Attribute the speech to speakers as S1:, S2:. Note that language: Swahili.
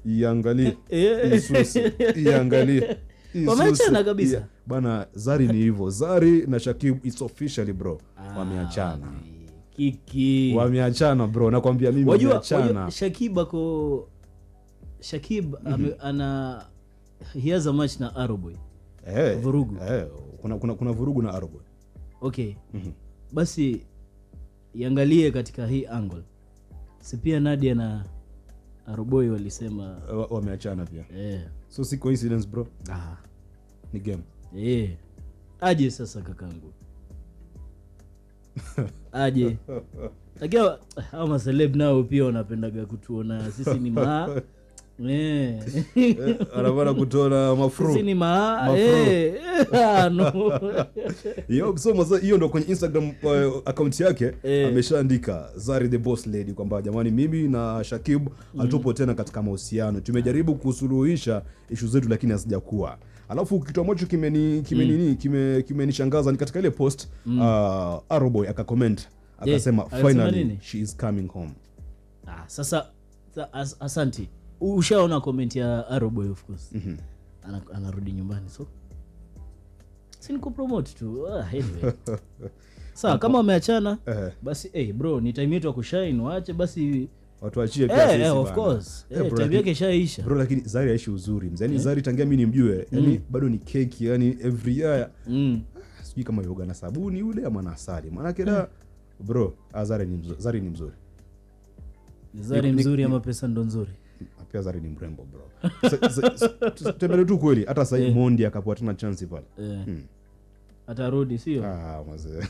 S1: Iangalie. Isuse. Iangalie. Isuse.
S2: Wameachana kabisa.
S1: Yeah. Bana, Zari ni hivyo. Zari na Shakib, it's officially, bro. Wameachana.
S2: Kiki.
S1: Wameachana, bro. Nakwambia mimi,
S2: Wajua,
S1: wameachana.
S2: wajua Shakib ako Shakib ana he has a match na Arrowboy. Vurugu.
S1: Eh, kuna vurugu na Arrowboy.
S2: Okay. Basi iangalie katika hii angle. Si pia Nadia na Arrowboy walisema
S1: Wameachana pia.
S2: Eh.
S1: So si coincidence, bro.
S2: Ah.
S1: Ni game.
S2: Eh. Aje sasa, kakangu. Aje. Lakini hao maceleb nao pia wanapendaga kutuona sisi ni maa. Eh.
S1: Anapenda kutoa mafru.
S2: Sisi ni maa.
S1: Mafru.
S2: Eh. Ah, no.
S1: Yo, so hiyo ndo kwenye Instagram account yake ameshaandika Zari the Boss Lady kwamba jamani, mimi na Shakib hatupo tena katika mahusiano, tumejaribu kusuluhisha ishu zetu lakini hazijakuwa. Alafu kitu ambacho kimeni kimenini kimenishangaza ni katika ile post Arrowboy akacomment akasema,
S2: Akasema
S1: "Finally
S2: nini?
S1: She is coming home."
S2: Ah, sasa asanti. Ushaona comment ya Arrowboy, of course. Anarudi nyumbani, so si ni kupromote tu. Ah, anyway. Sawa, kama wameachana basi, hey, bro, ni time yetu ya kushine, waache basi.
S1: Watuachie pia sisi
S2: Eh, of
S1: bana.
S2: course.
S1: Bro,
S2: time yake ishaisha.
S1: Bro, lakini Zari aishi uzuri mzee. Yani Zari tangia mi nimjue, yani bado ni keki, yani every year sijui kama yoga na sabuni yule ama na asali, maanake da bro, ah, Zari ni mzuri, Zari ni mzuri.
S2: Ni Zari mzuri ama pesa ndo nzuri?
S1: Pia Zari ni mrembo, bro. Tembele tu kweli, hata sahii Mondi akapewa tena chance pale
S2: Eh. Atarudi, sio?
S1: Ah, mazee.